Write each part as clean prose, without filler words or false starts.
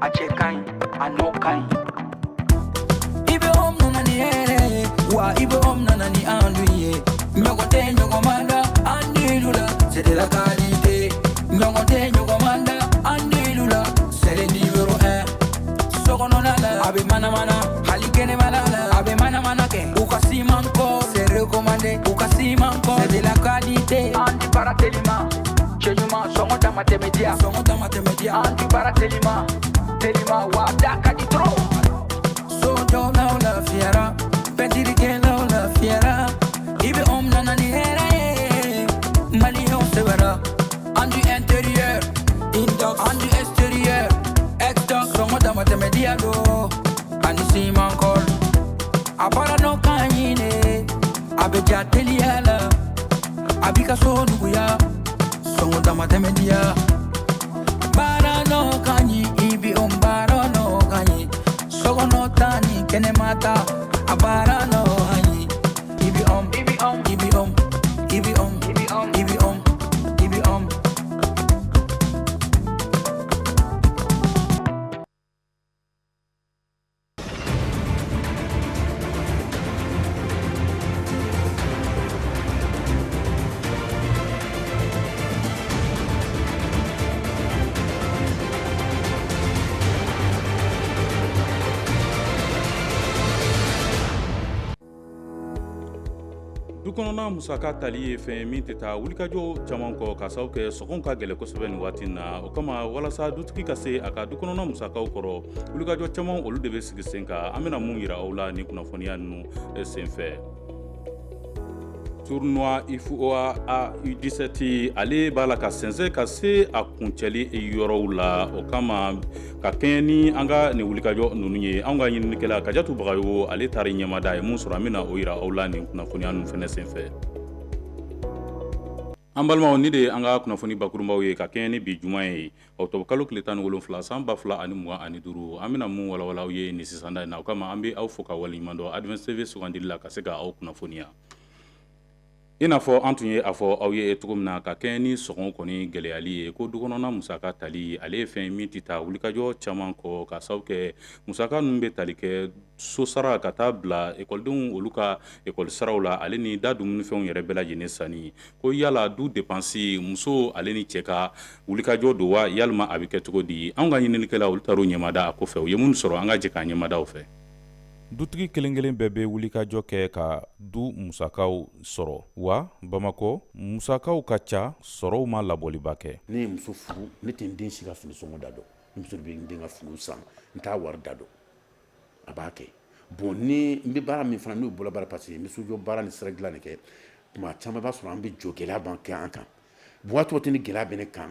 A cɛ ka ɲi, a nɔ ka ɲi. IBM nana ni hɛrɛ ye wa, IBM nana ni andu ye. Ɲɔgɔn tɛ ɲɔgɔn ma da andilu la, c'est de la qualité. Ɲɔgɔn tɛ ɲɔgɔn ma da andilu la, c'est le numéro 1. Sokɔnɔna la, a bɛ manamana, hali kɛnɛmana la, a bɛ manamana kɛ. U ka ciment ko, c'est recommandé. U ka ciment ko, c'est de la qualité. An di baara telima, cɛ ɲuman, sɔngɔ dama tɛmɛ diya, sɔngɔ dama tɛmɛ diya. An di baara telima telima wa, da ka di trop. Sojɔlaw lafiyara, pɛntirikɛlaw lafiyara. IBM nana ni hɛrɛ ye, maliyɛnw sɛbɛra. An du intérieur inox, an du extérieur extox, sɔngɔ dama tɛmɛ diya do ani ciment colle. A baara nɔ ka ɲi ne, a bɛ ja teliya la, a b'i ka so nuguya, sɔngɔ dama tɛmɛ diya. Baara nɔ ka ɲi, IBM baara nɔ ka ɲi, sokɔnɔ ta ni kɛnɛma ta, a baara nɔ ka ɲi. IBM, IBM, IBM, IBM, IBM, IBM. Du kɔnɔna musaka tali ye fɛn min tɛ taa wulikajɔ caman kɔ, ka sababu kɛ sɔngɔw ka gɛlɛn kosɛbɛ nin waati na. O kama, walasa dutigi ka se a ka du kɔnɔna musakaw kɔrɔ, wulikajɔ caman olu de bɛ sigi sen kan. An bɛna mun yira aw la ni kunnafoniya ninnu senfɛ? Tournoi UFOA A U17, ale b'a la ka sɛnsɛn ka se a kuncɛli yɔrɔw la. O kama, ka kɛɲɛ ni an ka nin wulikajɔ ninnu ye, an ka ɲininikɛla Kajatu Bagayogo, ale taara ɲɛmada ye mun sɔrɔ, an bɛna o yira aw la nin kunnafoniya ninnu fɛnɛ senfɛ. An balimaw, nin de ye an ka kunnafoni bakurunbaw ye ka kɛɲɛ ni bi juma ye, octobre kalo tile 17, san 2025. An bɛna mun walawala aw ye nin sisanda in na? O kama, an bɛ aw fo ka waleɲuman dɔn Advance TV sugandili la ka se ka aw kunnafoniya. I n'a fɔ an tun ye a fɔ aw ye cogo min na, ka kɛɲɛ ni sɔngɔ kɔni gɛlɛyali ye, ko du kɔnɔna musaka tali, ale ye fɛn min tɛ taa wulikajɔ caman kɔ, ka sababu kɛ musaka ninnu bɛ tali kɛ sosara ka taa bila ekɔlidenw olu ka ekɔli saraw la, ale ni da dumunifɛnw yɛrɛ bɛɛ lajɛlen sanni. Ko yala du dépense, muso ale ni cɛ ka wulikajɔ don wa, yalima a bɛ kɛ cogo di? Anw ka ɲininikɛla olu taara u ɲɛmada a kɔfɛ. U ye mun sɔrɔ? An ka jɛ k'an ɲɛmada o fɛ. Dutigi kelen-kelen bɛɛ bɛ wulikajɔ kɛ ka du musakaw sɔrɔ wa? Bamakɔ musakaw ka ca, sɔrɔw ma labɔliba kɛ. Ne ye muso furu, ne tɛ n den si ka fini sɔngɔ da dɔn. N muso de bɛ n den ka finiw san, n t'a wari da dɔn, a b'a kɛ. Bon, ni n bɛ baara min fana, n'o bolo baara, parce que n bɛ sojɔ baara ni sira dilan de kɛ, tuma caman i b'a sɔrɔ an bɛ jɔ, gɛlɛya b'an kɛ an kan. Waati o ni gɛlɛya bɛ ne kan,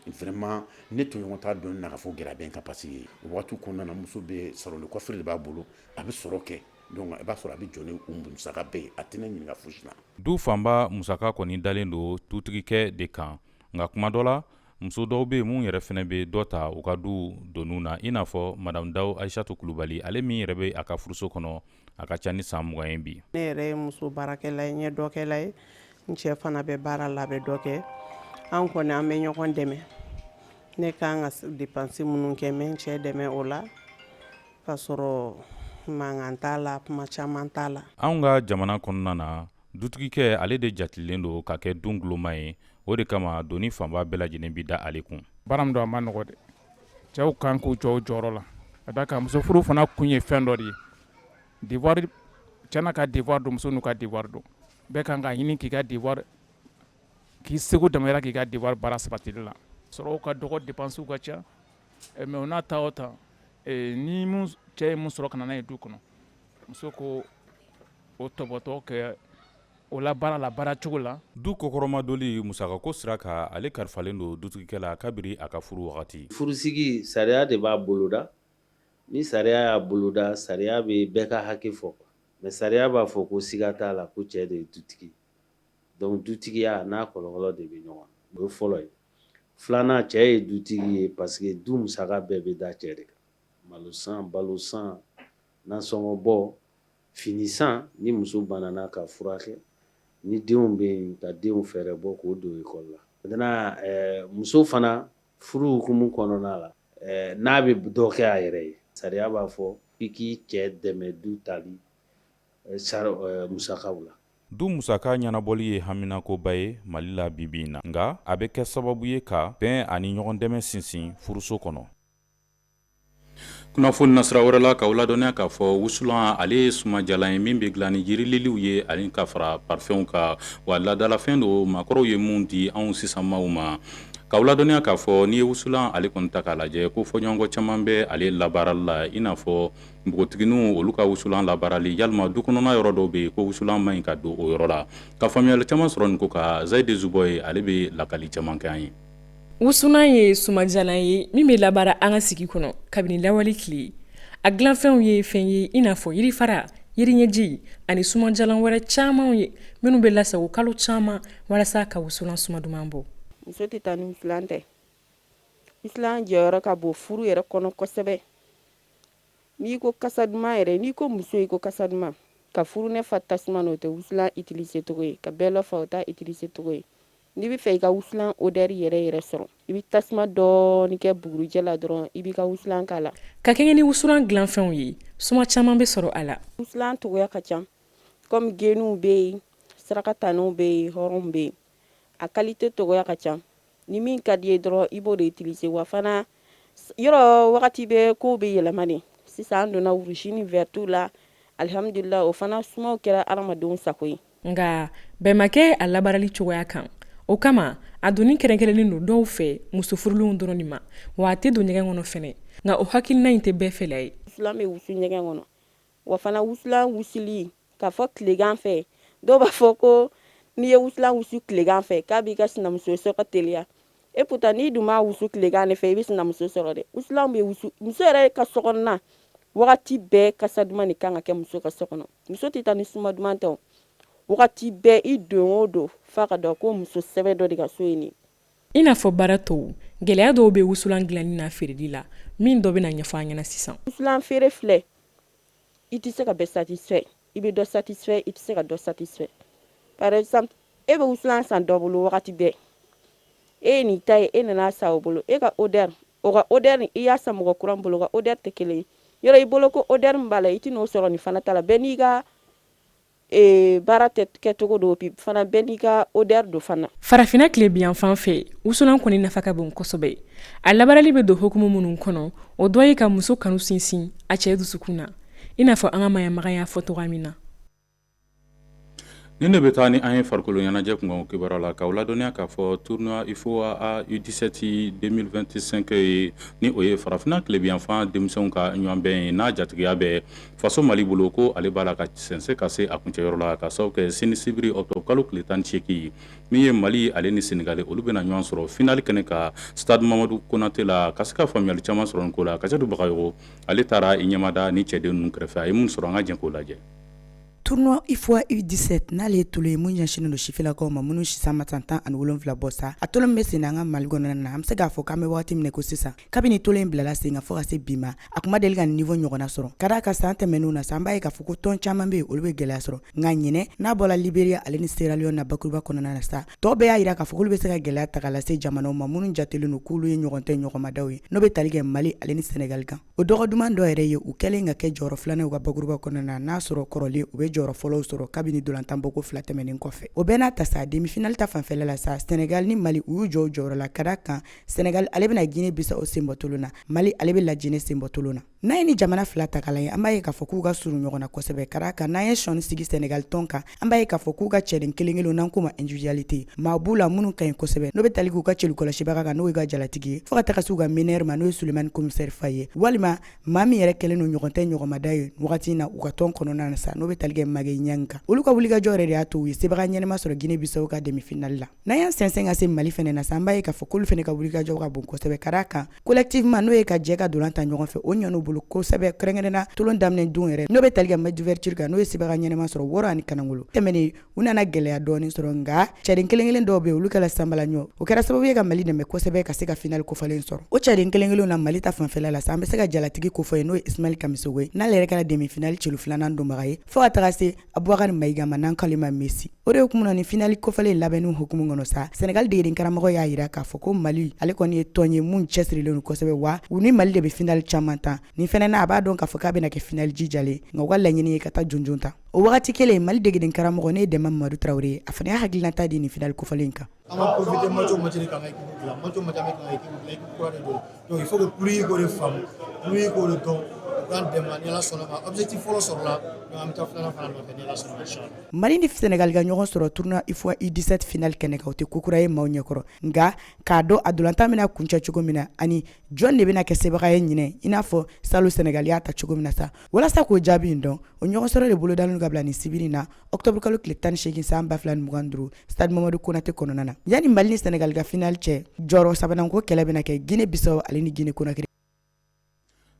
vraiment ne tɔɲɔgɔn t'a dɔn ne na k'a fɔ gɛlɛya bɛ n kan, parce que o waati kɔnɔna na, muso bɛ salon de coiffure de b'a bolo, a bɛ sɔrɔ kɛ. Donc i b'a sɔrɔ a bɛ jɔ ni o musaka bɛɛ ye, a tɛ ne ɲininka fosi la. Du fanba musaka kɔni dalen don dutigikɛ de kan, nka kuma dɔ la, muso dɔw bɛ yen mun yɛrɛ fana bɛ dɔ ta u ka du doniw na, i n'a fɔ madame Daw Ayisatu Kulubali, ale min yɛrɛ bɛ a ka furuso kɔnɔ a ka ca ni san 20 ye bi. Ne yɛrɛ ye muso baarakɛla ye, n ye dɔkɛla ye. N cɛ fana bɛ baara la, a bɛ dɔ kɛ. An kɔni, an bɛ ɲɔgɔn dɛmɛ. Ne ka kan ka dépense minnu kɛ, n bɛ n cɛ dɛmɛ o la, k'a sɔrɔ mankan t'a la, kuma caman t'a la. Anw ka jamana kɔnɔna na, dutigikɛ ale de jatilen don ka kɛ du guloma ye. O de kama, doni fanba bɛɛ lajɛlen bɛ da ale kun. Baara min don, a ma nɔgɔ dɛ. Cɛw kan k'u jɔ u jɔyɔrɔ la, ka d'a kan muso furu fana kun ye fɛn dɔ de ye. Devoir, cɛ n'a ka devoir don, muso n'u ka devoir don. Bɛɛ kan ka ɲini k'i ka devoir, k'i seko damayira k'i ka devoir baara sabatili la. Sɔrɔw ka dɔgɔ, dépenses ka ca, mais o n'a ta o ta, ni cɛ ye mun sɔrɔ ka na n'a ye du kɔnɔ, muso ko o tɔbɔtɔ kɛ o la baara la baara cogo la. Du kɔkɔrɔmadoli musakako sira kan, ale kalifalen don dutigikɛ la kabiri a ka furu wagati. Furusigi, sariya de b'a boloda. Ni sariya y'a boloda, sariya bɛ bɛɛ ka hakɛ fɔ, mais sariya b'a fɔ ko siga t'a la ko cɛ de ye dutigi. Donc dutigiya n'a kɔlɔlɔ de bɛ ɲɔgɔn na, o ye fɔlɔ ye. Filanan, cɛ ye dutigi ye parce que du musaka bɛɛ bɛ da cɛ de kan: malo san, balo san, nasɔngɔ bɔ, fini san, ni muso banana ka furakɛ, ni denw bɛ yen, ka denw fɛɛrɛ bɔ k'o don école la. Maintenant, muso fana, furu hukumu kɔnɔna la, N'a bɛ dɔ kɛ a yɛrɛ ye, sariya b'a fɔ i k'i cɛ dɛmɛ du tali musakaw la. Du musaka ɲɛnabɔli ye haminakoba ye Mali la bi bi in na, nka a bɛ kɛ sababu ye ka bɛn ani ɲɔgɔndɛmɛ sinsin furuso kɔnɔ. Kunnafoni nasira wɛrɛ la, k'aw ladɔnniya k'a fɔ wusulan ale ye sumajalan ye min bɛ dilan ni jirililiw ye ani ka fara parfɛnw kan, wa laadalafɛn don maakɔrɔw ye mun di anw sisanmaw ma. K'aw ladɔnniya k'a fɔ n'i ye wusulan ale kɔni ta k'a lajɛ, ko fɔɲɔgɔnkɔ caman bɛ ale labaarali la, i n'a fɔ npogotigininw olu ka wusulan labaarali, yalima du kɔnɔna yɔrɔ dɔw bɛ yen ko wusulan man ɲi ka don o yɔrɔ la. Ka faamuyali caman sɔrɔ nin ko kan, Zayide Zubɔye ale bɛ lakali caman kɛ an ye. Wusulan ye sumajalan ye min bɛ labaara an ka sigi kɔnɔ kabini lawale tile. A dilanfɛnw ye fɛn ye i n'a fɔ yirifara, yiriɲɛji ani sumajalan wɛrɛ caman ye minnu bɛ lasago kalo caman walasa ka wusulan suma duman bɔ. Muso tɛ taa ni wusulan tɛ. Wusulan jɔyɔrɔ ka bon furu yɛrɛ kɔnɔ kosɛbɛ. N'i ko kasa duman yɛrɛ, n'i ko muso, i ko kasa duman. Ka furunɛ fa tasuma na, o tɛ wusulan utiliser cogo ye. Ka bɛlɛ fa, o t'a utiliser cogo ye. N'i bɛ fɛ i ka wusulan odeur yɛrɛ yɛrɛ sɔrɔ, i bɛ tasuma dɔɔni kɛ bugurijɛ la dɔrɔn, i b'i ka wusulan k'a la. Ka kɛɲɛ ni wusulan dilanfɛnw ye, suma caman bɛ sɔrɔ a la. Wusulan cogoya ka ca, comme geniw bɛ yen, saraka tanniw bɛ yen, hɔrɔnw bɛ yen. A qualité cogoya ka ca. Ni min ka di ye dɔrɔn, i b'o de utiliser. Wa fana yɔrɔ wagati bɛ kow bɛ yɛlɛma de. Sisan an donna rouge ni vert la, alihamudulila, o fana sumaw kɛra adamadenw sago ye. Nka bɛn ma kɛ a labaarali cogoya kan. O kama a donni kɛrɛnkɛrɛnnen don dɔw fɛ muso furulenw dɔrɔn de ma, wa a tɛ don ɲɛgɛn kɔnɔ fɛnɛ. Nka o hakilina in tɛ bɛɛ fɛla ye. Wusulan bɛ wusu ɲɛgɛn kɔnɔ, wa fana wusulan wusuli k'a fɔ tilegan fɛ, dɔw b'a fɔ ko n'i ye wusulan wusu tilegan fɛ k'a b'i ka sinamuso sɔrɔ teliya. Et pourtant n'i dun m'a wusu tilegan de fɛ, i bɛ sinamuso sɔrɔ dɛ. Wusulan bɛ wusu muso yɛrɛ ka so kɔnɔna wagati bɛɛ. Kasa duman de kan ka kɛ muso ka so kɔnɔ. Muso tɛ taa ni suma duman tɛ. Wagati bɛɛ, i don o don, f'a ka dɔn ko muso sɛbɛ dɔ de ka so ye nin. I n'a fɔ baara tɔw, gɛlɛya dɔw bɛ wusulan dilanni n'a feereli la, min dɔ bɛna ɲɛfɔ an ɲɛna sisan. Wusulan feere filɛ, i tɛ se ka bɛɛ satisfait. I bɛ dɔ satisfait, i tɛ se ka dɔ satisfait. Par exemple, e bɛ wusulan san dɔ bolo wagati bɛɛ, e ye nin ta ye, e nana san o bolo, e ka odeur, o ka odeur ni i y'a san mɔgɔ kura bolo, o ka odeur tɛ kelen ye. Yɔrɔ i bolo ko odeur min b'a la, i tɛ n'o sɔrɔ nin fana ta la. Bɛɛ n'i ka baara kɛcogo don, puis fana bɛɛ n'i ka odeur don fana. Farafinna tilebinyanfan fɛ, wusulan kɔni nafa ka bon kosɛbɛ. A labaarali bɛ don hukumu minnu kɔnɔ, o dɔ ye ka muso kanu sinsin a cɛ dusukun na, i n'a fɔ an ka Maɲamaga y'a fɔ cogoya min na. Nin de bɛ taa ni an ye farikolo ɲɛnajɛ kunkan kibaruya la, k'aw ladɔnniya k'a fɔ tournoi UFOA U17 2025 ye, ni o ye farafinna tilebinyanfan denmisɛnw ka ɲɔgɔnbɛn ye, n'a jatigiya bɛ faso Mali bolo, ko ale b'a la ka sɛnsɛn ka se a kuncɛyɔrɔ la, ka sababu kɛ sini sibiri octobre kalo tile 18, min ye Mali ale ni Senegali, olu bɛna ɲɔgɔn sɔrɔ finale kɛnɛ kan stade Mamadu Konate la. Ka se ka faamuyali caman sɔrɔ nin ko la, Kajatu Bagayogo ale taara i ɲɛmada ni cɛden ninnu kɛrɛfɛ. A ye mun sɔrɔ, an ka jɛ k'o lajɛ. Tournoi UFOA U17, n'ale ye tolon ye mun ɲɛsinnen don sifilakaw ma minnu si san ma san 17 bɔ sa, a tolon bɛ sen an ka Mali kɔnɔna na. An bɛ se k'a fɔ k'an bɛ waati min ko sisan, kabini tolon in bilala sen kan fo ka se bi ma, a kun ma deli ka niveau ɲɔgɔnna sɔrɔ. Ka d'a kan san tɛmɛnenw na sa, an b'a ye k'a fɔ ko tɔn caman bɛ yen, olu bɛ gɛlɛya sɔrɔ. Nka ɲinɛ n'a bɔra Liberia ale ni Sierra Leone na bakuruba kɔnɔna na sa, tɔw bɛɛ y'a jira k'a fɔ k'olu bɛ se ka gɛlɛya ta k'a lase jamanaw ma minnu jatelen don k'olu ye ɲɔgɔn tɛ ɲɔgɔnmadaw ye, n'o bɛ tali kɛ Mali ale ni Senegali kan. O dɔgɔ duman dɔ yɛrɛ ye u kɛlen ka kɛ jɔyɔrɔ filanan u ka bakuruba kɔnɔna na, n'a sɔrɔ kɔrɔlen u bɛ jɔyɔrɔ fɔlɔw sɔrɔ kabini ntolantan bɔko fila tɛmɛnen kɔfɛ. O bɛɛ n'a ta sa, demi-finale ta fanfɛla la sa, Senegal ni Mali u y'u jɔ u jɔyɔrɔ la, ka d'a kan Senegal ale bɛna Guinée Bissau senbɔ tolon na, Mali ale bɛ La Guinée senbɔ tolon na. N'an ye ni jamana fila ta k'a lajɛ, an b'a ye k'a fɔ k'u ka surun ɲɔgɔn na kosɛbɛ, ka d'a kan n'an ye sɔnni sigi Senegal tɔn kan, an b'a ye k'a fɔ k'u ka cɛden kelen kelen, n'an k'u ma individualité, maa b'u la minnu ka ɲi kosɛbɛ, n'o bɛ tali k'u ka celu kɔlɔsibaga kan, n'o y'u ka jalatigi ye, fo ka taga se u ka meneur ma, n'o ye Sulemani Commissaire Faye ye, walima maa min yɛrɛ kɛlen don ɲɔgɔn tɛ ɲɔgɔnmada ye wagati in na u ka tɔn kɔnɔna na sa, n'o bɛ tali kɛ Magueye Niang kan. Olu ka wulikajɔ yɛrɛ de y'a to u ye sebaga ɲɛnama sɔrɔ Guinée Bissau ka demi-finale la. N'an y'an sɛnsɛn ka se Mali fɛnɛ na sa, an b'a ye k'a fɔ k'olu fɛnɛ ka wulikajɔ ka bon kosɛbɛ, ka d'a kan collectivement, n'o ye ka jɛ ka ntolan tan ɲɔgɔn fɛ, o ɲɛn'u bolo kosɛbɛ, kɛrɛnkɛrɛnna tolon daminɛ don yɛrɛ, n'o bɛ tali kɛ match d'ouverture kan, n'o ye sebaga ɲɛnama sɔrɔ 6-1. Tɛmɛnen, u nana gɛlɛya dɔɔni sɔrɔ, nka cɛden kelen kelen dɔw bɛ yen, olu kɛra sanbalaɲɔ. O kɛra sababu ye ka Mali dɛmɛ kosɛbɛ ka se ka finale kofɔlen sɔrɔ. O cɛden kelen kelen na, Mali ta fanfɛla la sa, an bɛ se ka jalatigi kofɔ ye, n'o ye Ismaël Kamisogo ye, n'ale yɛrɛ kɛra demi finale celu filanan donbaga ye, fo ka taga se Abubakari Mayiga ma n'an k'ale ma Messi. O de hukumu na, ni finali kofɔlen labɛnni hukumu kɔnɔ sa, Senegal degeden karamɔgɔ y'a jira k'a fɔ ko Mali ale kɔni ye tɔn ye mun cɛsirilen don kosɛbɛ, wa u ni Mali de bɛ finali caman tan. Nin fana na, a b'a dɔn k'a fɔ k'a bɛna kɛ finali jijalen, nka u ka laɲini ye ka taa jɔnjɔn ta. O wagati kelen, Mali degeden karamɔgɔ ne ye Dɛnba Mamadu Tarawele ye, a fana y'a hakilinata di nin finali kofɔlen kan. An ka profiter match o match de k'an ka équipe dilan, match o match an bɛ k'an ka équipe dilan, équipe kura de don. Donc il faut que public k'o de faamu, public k'o de dɔn, u k'an dɛmɛ. Ni Ala sɔnna ma, objectif fɔlɔ sɔrɔla, donc an bɛ taa filanan fana nɔfɛ ni Ala sɔnna ma, inchallah. Mali ni Senegal ka ɲɔgɔn sɔrɔ tournoi UFOA U17 finale kɛnɛ kan, o tɛ ko kura ye maaw ɲɛkɔrɔ. Nka k'a dɔn a dolantan bɛna kuncɛ cogo min na ani jɔn de bɛna kɛ sebaga ye ɲinɛ, i n'a fɔ salon Senegal y'a ta cogo min na sa, walasa k'o jaabi in dɔn, o ɲɔgɔn sɔrɔ de bolodalen ka bila nin sibiri na, octobre kalo tile 18 san 2025, stade Mamadu Konate kɔnɔna na. Yanni Mali ni Senegal ka finale cɛ, jɔyɔrɔ sabanan ko kɛlɛ bɛna kɛ Guinée Bissau ale ni Guinée Conakry.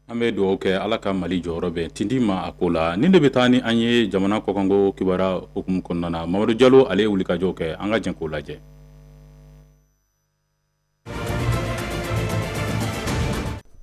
An bɛ dugawu kɛ Ala ka Mali jɔyɔrɔ bɛn tintin ma a ko la. Nin de bɛ taa ni an ye jamana kɔkanko kibaruya hukumu kɔnɔna na. Mamadu Jalo, ale ye wulikajɔ kɛ, an ka jɛ k'o lajɛ.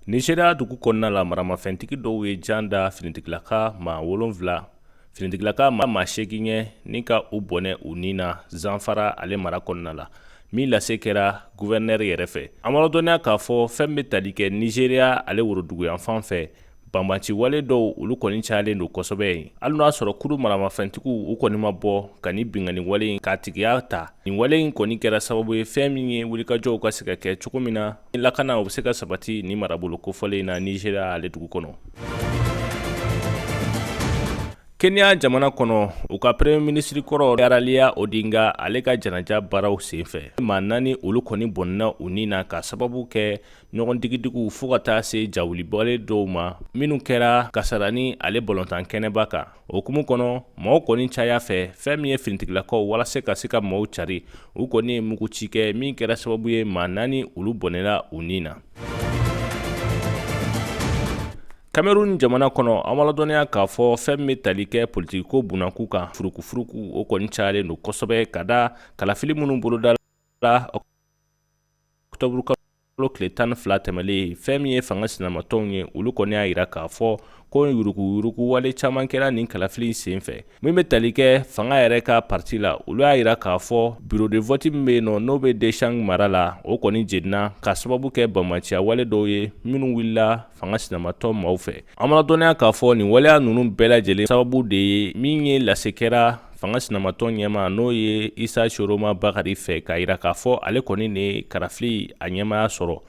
Nizeriya dugu kɔnɔna la, maramafɛntigi dɔw ye jan da finitigilaka maa 7, finitigilaka maa 8 ɲɛ ni ka u bɔnɛ u ni na Zanfara ale mara kɔnɔna la, min lase kɛra guvɛrinɛri yɛrɛ fɛ. An b'a ladɔnniya k'a fɔ fɛn bɛ tali kɛ Nizeriya ale woroduguyanfan fɛ, banbanci wale dɔw olu kɔni cayalen don kosɛbɛ yen, hali n'o y'a sɔrɔ kuru maramafɛntigiw u kɔni ma bɔ ka ni binkanni wale in k'a tigiya ta. Nin wale in kɔni kɛra sababu ye fɛn min ye wulikajɔw ka se ka kɛ cogo min na, lakana o bɛ se ka sabati ni marabolo kofɔlen in na Nizeriya ale dugu kɔnɔ. Kenya jamana kɔnɔ, u ka premier ministre kɔrɔ Raila Odinga ale ka janaja baaraw senfɛ, maa 4 olu kɔni bɔnɛna u ni na ka sababu kɛ ɲɔgɔn digidigiw fo ka taa se jawulibale dɔw ma minnu kɛra Kasarani ale balontan kɛnɛba kan. O hukumu kɔnɔ, maaw kɔni caya fɛ, fɛn min ye finitigilakaw walasa ka se ka maaw cari, u kɔni ye mugu ci kɛ min kɛra sababu ye maa 4 olu bɔnɛna u ni na. Cameroun jamana kɔnɔ, an b'a ladɔnniya k'a fɔ fɛn min bɛ tali kɛ politikiko bunakun kan, furukufuruku o kɔni cayalen don kosɛbɛ ka da kalafili minnu bolodala octobre kalo tile 12 tɛmɛlen. Fɛn min ye fanga sinamatɔnw ye, olu kɔni y'a jira k'a fɔ ko yuruguyurugu wale caman kɛra nin kalafili in senfɛ. Min bɛ tali kɛ fanga yɛrɛ ka parti la, olu y'a jira k'a fɔ bureau de vote min bɛ yen nɔ, n'o bɛ Dschang mara la, o kɔni jenina ka sababu kɛ banbaanciya wale dɔw ye minnu wulila fanga sinamatɔn maaw fɛ. An b'a ladɔnniya k'a fɔ nin waleya ninnu bɛɛ lajɛlen sababu de ye min ye lase kɛra fanga sinamatɔn ɲɛmaa, n'o ye Isa Tchiroma Bakary fɛ, k'a jira k'a fɔ ale kɔni ne kalafili a ɲɛmaaya sɔrɔ.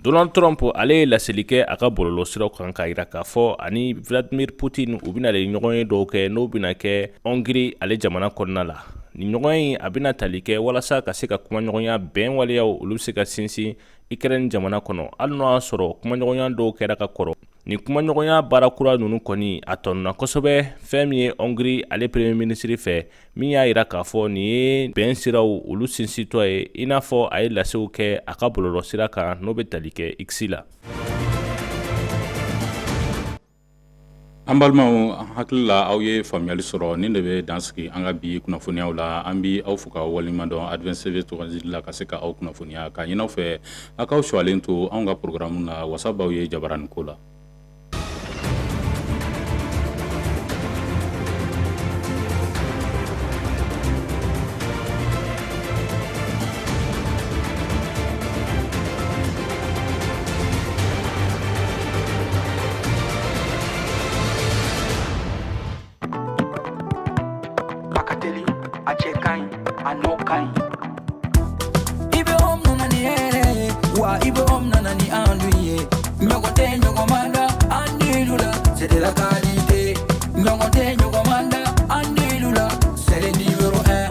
Donald Trump ale ye laseli kɛ a ka bɔlɔlɔsiraw kan k'a jira k'a fɔ ani Vladimir Putin u bɛna ɲɔgɔn ye dɔw kɛ, n'o bɛna kɛ Hongrie ale jamana kɔnɔna la. Nin ɲɔgɔn ye a bɛna tali kɛ walasa ka se ka kumaɲɔgɔnya bɛn waleyaw olu bɛ se ka sinsin Ukraine jamana kɔnɔ, hali n'o y'a sɔrɔ kumaɲɔgɔnya dɔw kɛra ka kɔrɔ. Nin kumaɲɔgɔnya baara kura ninnu kɔni a tɔnɔna kosɛbɛ fɛn min ye Hongrie ale premier ministre fɛ, min y'a jira k'a fɔ nin ye bɛn siraw olu sinsintɔ ye, i n'a fɔ a ye lasew kɛ a ka bɔlɔlɔsira kan n'o bɛ tali kɛ X la. An balimaw, hakili la aw ye faamuyali sɔrɔ. Nin de bɛ dan sigi an ka bi kunnafoniyaw la. An bɛ aw fo ka waleɲuman dɔn Advance TV sugandili la ka se ka aw kunnafoniya, k'a ɲini aw fɛ aw k'aw suwalen to anw ka programme na. Wasa b'aw ye jabaranin ko la. A ka teli, a cɛ ka ɲi, a nɔ ka ɲi. IBM nana ni hɛrɛ ye, wa IBM nana ni enduit ye. Ɲɔgɔn tɛ ɲɔgɔn ma da enduit la, c'est de la qualité. Ɲɔgɔn tɛ ɲɔgɔn ma da enduit la, c'est le numéro 1.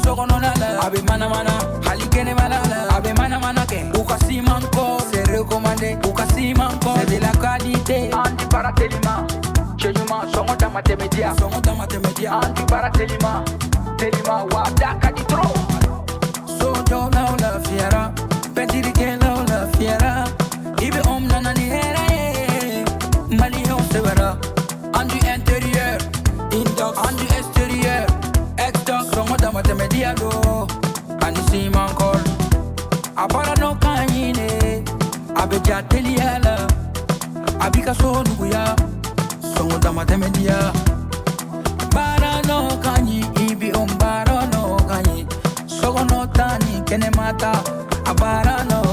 Sokɔnɔna la, a bɛ manamana, hali kɛnɛmana la, a bɛ manamana kɛ. U ka ciment ko, c'est recommandé. U ka ciment ko, c'est de la qualité. Enduit baara telima, cɛ ɲuman, sɔngɔ dama tɛmɛ diya, sɔngɔ dama tɛmɛ diya. Enduit baara telima, telima wa da ka di trop. Sojɔlaw lafiyara, pɛntirikɛlaw lafiyara. IBM nana ni hɛrɛ ye, maliyɛnw sɛbɛra. Enduit intérieur, inox, enduit extérieur, extox, sɔngɔ dama tɛmɛ diya don. Ani ciment colle, a baara nɔ ka ɲi ne, a bɛ ja teliya la, a b'i ka so nuguya. damatɛmɛ diya. Baara nɔ ka ɲi, i bi o baara nɔ ka ɲi. Sokɔnɔ ta ni kɛnɛma ta, a baara nɔ.